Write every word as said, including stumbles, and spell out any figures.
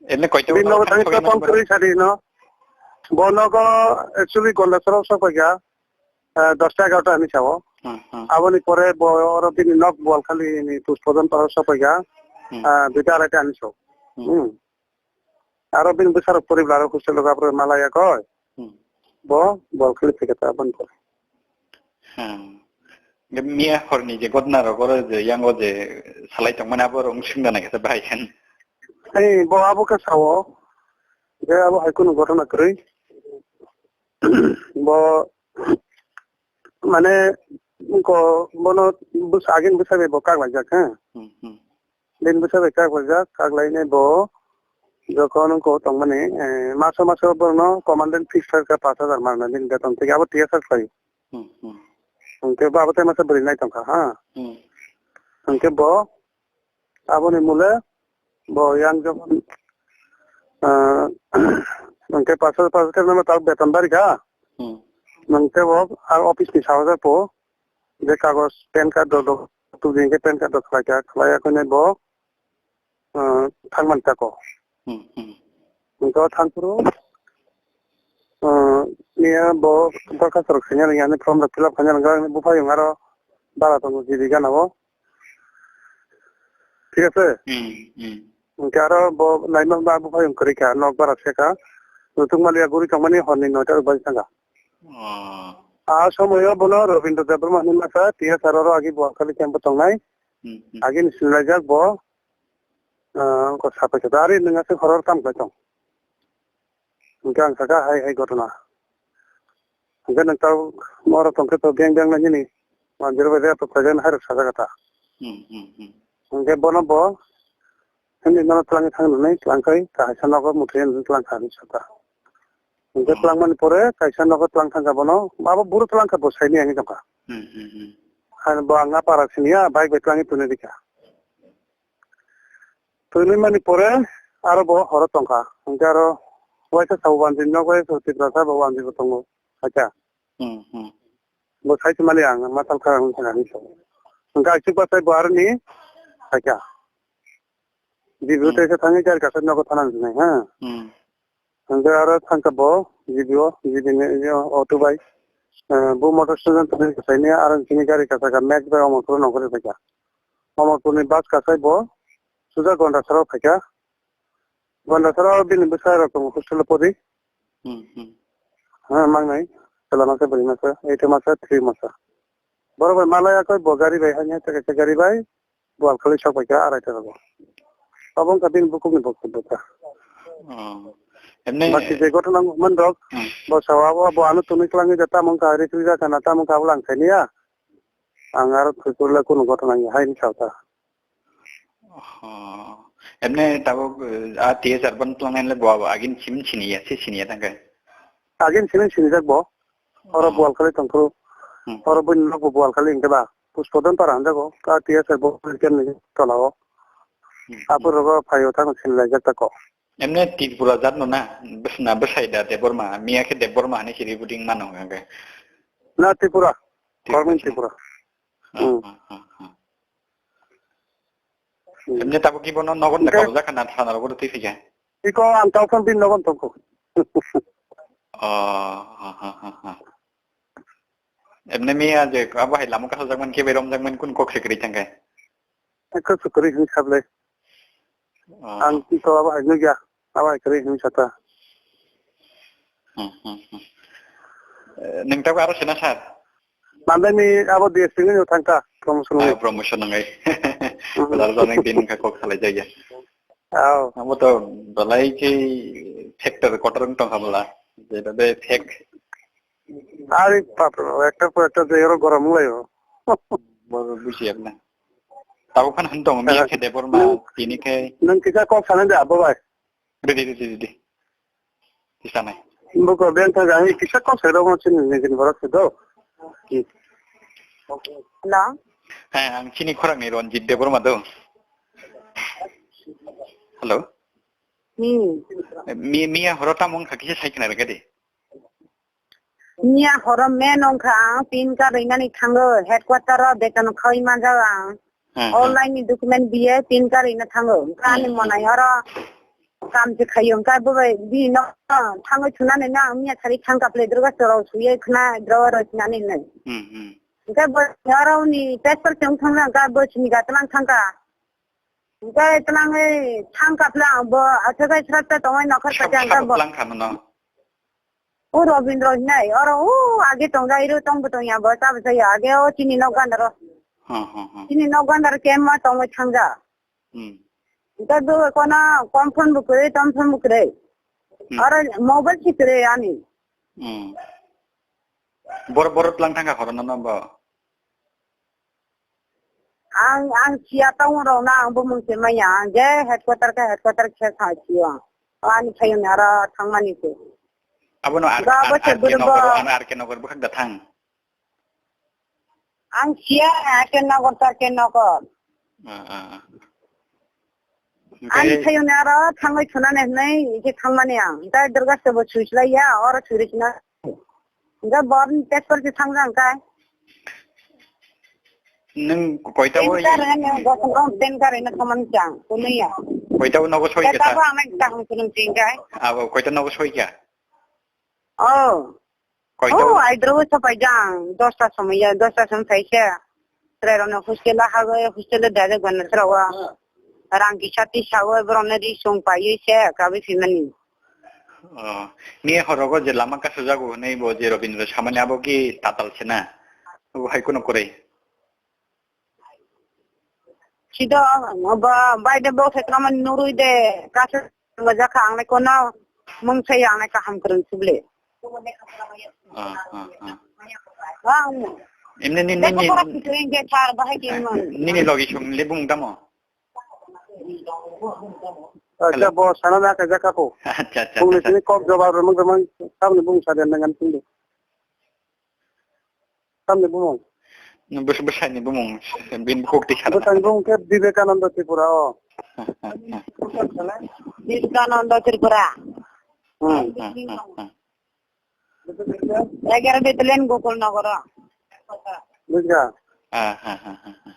Ene koito Bini nogo thangwi phone kwrwi sadi no. Bo nogo actually gonda soro sok paikha, eh, dosta egarota hinwi sao. Hmm, hmm. Aboni pore bo oro bini nok bwal khali ni puspodon paro sok paikha, Hmm. eh, duita araita hinwi sao. Hmm. Hmm. Aro bini bwsarok poribar aro hostel o gabro malaya koi. Hmm. Bo bwal khali phikha ta aboni pore. Hmm. Ge miya horni je gotna rok oro je yango je salai tongmani abo rong singda nai khe bahai khan. Ei, bo abo khe sao. Je abo hai kunu gotna kwrwi. Bo mane ko bono bus agin bwsa bai bo kak laijak ha. Hmm, hmm. Din bwsa bai kak laijak, kak lainai bo jokhon ko tongmani, eh, maso maso bono commandant fix kha paanch hajar marna din beton thik abo T S R khlai. Hmm, hmm. Hwnkhe bo abo tei masa bwrwi nai tongkha, ha? Hmm. Hwnkhe bo aboni mole bo yang jokhon, ah, hwnkhe paso paso khe nang tak beton bari kha. Hmm. Hwnkhe bo ang office ni sawajak po je kagoj pan card rok tubui hwnkhe pan card rok khlai kha, khlai ya khwne bo ah, thangmani tako. Hmm, hmm. Hwnkhe o thangphuru, ah, niya bo dorkhas rok sanya rwngya, ani form rok fill up khaina rwngya, ani buphayung aro bara tongo G B gana o. Thik ase? Hmm, hmm. Hwnkhe aro bo naima ba buphayung kwrwi kha, nok bara se kha. Nutung maliya guri tongmani horni noita rok bai thanga. Oh. A somoyo bono Rabindra Debbarma hinwi masa, T S R oro agi bo khali camp o tongnai. Hmm, hmm. Agi ni sinlaijak bo, ah, ko sapai khe, "Ari nwng aswk horor tam khlai tong?" Hwnkhe ang sakha, "Hai, hai ghotona." Hwnkhe nwng tao oro tongkhe to beng beng nai nini manjero bai rep rok khlaijak nai hai rok sajak ta. Hmm, hmm, hmm. Hwnkhe bono bo, "Hwnwi nono twlangwi thang nwnwi twlang khai, kaisa nogo muthwi nwnwi twlang kha," hinwi sakha. Hwnkhe Hmm. twlangmani pore kaisa nogo twlang thangkha bono, abo buro twlang kha bo saini ani tongkha. Hmm, hmm, hmm. Hai bo ang a para siniya, bike bai twlangwi twnwi rikha. Twnwi mani pore aro bo horo tongkha. Hwnkhe aro waisa sabo wanjwi nok waisa Tiprasa bo wanjwi bo tongo. Hakha. Hmm, hmm. Bo sai mali ang ma tal kha ang thang ani so. Hwnkhe aisuk bachai bo aroni hakha. Jibu Hmm. tei se thangwi gari kasa nogo thana hinwi, ha? Hmm. Hwnkhe aro thangkha bo, G B o, G B ni, yo, auto bai. Eh, bo motor student thani kasaini, aro chini gari kasaka Max bai omo phuru nongkhorwi phaikha. Omo phuruni bus kasai bo, suja Gondasaro phaikha. Gondasaro bini bwsa rok tongo hostel o pori. Hmm, hmm. Ha, mangnai. Chwla masa, bwrwi masa, eight masa, three masa. Borok bai malaya koi bo gari bai hanya, tei kaisa gari bai. Bo alkali sok bai kha arai ta rogo. Abo wngkha bini bukung ni bokol bwkha. Oh. Emne Baki je gotona wngmani rok, Hmm. bo sawa bo, bo ano twnwi kwlangwi da tamo wngkha, ri kwrwi da kana tamo wngkha, abo lang thani ya. Ang aro thwi kwrwla kunu gotona wngya hai ni sao ta. Oh. Emne tabuk, eh, a T S R ban twlangnai le bo abo agin sim siniya, si siniya tangkai. Agin sini sinijak bo. Oro Oh. bo alkali tongphuru. Hmm. Oro bini nok bo bo alkali hwnkhe ba. Puspodon para hinjago, ka T S R bo kem ni tola o. Hmm, Apo hmm. rogo phaio thang sin lai jak tako. Emne Tripura jat no na, bwsna bwsai da Debbarma, miya khe Debbarma hinwi siri buding mano hwnka khe. Na Tripura, Tripura government na? Tripura. Ha, Hmm. ha, ha, ha. Hmm. Emne tabo ki bono nogon da Hwnkhe kabujak na thana rogo twi phikha. Iko ang tau phone bin nogon tongko. Oh, ha, ha, ha, ha. Emne miya je abo hai lama kasajakmani khe bai romjakmani kun kok se kwrwi thangkhe? Kok se kwrwi hwn sablai. Oh. Ang to abo hai nugya. Abo hai kwrwi hwn sata. Hmm, hmm, hmm. Eh, nwng tabuk aro sena sir? Mandai ni abo D S P ni thangkha promotion Ah, ni. Promotion nangwi. Hmm. Belai jani din kha kok salai jaya. Aw. Amo to belai khe factor kotor wng tongkha bwla. Jeta de fake. Ari bapre, ekta por ekta je oro gorom wnglaio. Bo buji ekna. Tabo phan hwn tongo, miya khe Debbarma, tini khe. Nwng kisa kok sanai de abo bai. Ready, ready, ready. Kisa nai. Bo ko ben ta jani kisa kok sai rok chini ni jin borok se do. Hello. He, ang chini khorang ni Ranjit Debbarma do. Hello. Hmm. Mi, miya horo tamo wngkha kisa sai khna rega di. Miya horo main wngkha ang pin card rinani thango headquarter o beton khawi manjak ang. Hmm, hmm. Online ni document biye pin card rina thango. Wngkha ani Hmm, hmm. monai horo. Kam se khayo, hwnkhe bo bai bini no thangwi thunani na, ang miya thari thangkha phle, Durga chorao suye khna, drawer rok sinani nai. Hmm, hmm. Hwnkhe bo aro ni paper chong thangna, hwnkhe bo sini ga tlang thangkha. Hwnkhe tlang, eh, thangkha phle ang bo, achakai srapta tongwi nokhor Sab-, kacha hwnkhe sabo bo. Tlang kha nono? O Robindro hinai, oro o age tongjak, iro tongbo tongya bo, chabo chaya, age o chini nok gandaro. Ha, ha, ha. Chini nok gandaro kemma tongwi thangja. Hmm. Hwnkhe bo kono confirm bo kwrwi, confirm bo kwrwi. Hmm. Oro mobile si kwrwi ani. Hmm. Bor-, borok tlang thangkha khorokno no bo? Ang, ang siya tong rok na, ang bumung se maya, ang je headquarter khe headquarter khe sa siyo. Ani phayung aro thangmani se. Abono ar-, Ga ar-, bo se ar ke bwrwi nogor, bo. Ano ar ke nogor bwkhak da thang. Ang siya, ar ke nogor, tar ke nogor. Ah, ah, ah. Ani Hwnkhe phayung aro thangwi thunani hinwi ise thangmani ang. Dai Durga se bo suislai ya, oro suirisna. Hwnkhe borni tek kor se thangja hwnkhe. Nwng koita o Ten kar hwnkhe nwng gosong rong ten kar hwnkhe thangmani chang, kunui ya. Koita o nogo soi khe tabo ang nang kaham kunung ching kai. Abo koita nogo soi kha? Oh. Koita Oh, o? Aidro o sapai jang, dosta somoi ya, dosta somoi phaisa. Trai rok no hostel o hagwi, hostel o direct gana sra o. Rang kisa tisa o borok no ri song paiwi se kabwi phimani. Oh, ni horogo je lama kasajago hwnwi bo je Robindra samani abo ki tatal se na? Abo hai kuno kwrwi? Sido ba bai de bo khe tama nurui de kasa ba jakha ang le kono mung sai ang le kaham kwrwng suble. Ah, ah, ah. Wah, Emne ni, ni, ni, Eko kora pitring je thar bahai ke man. Nini logi sung le bung tamo? Acha, hello. Bo sana na ka jaka ko. Acha, acha, Bung acha. Ni kok jawab remang remang tamni bung sa den ngan tung de. Tamni bumung? Bus-, bwsai ni bumung, bini bukti sana. Bwsai ni bumung khe Vivekananda Tripura o. Vivekananda Tripura. Hmm. Hmm, hmm, hmm. Egaroh Battalion Gokul Nagar o. Bujga. Ah, ha, ha, ha, ha.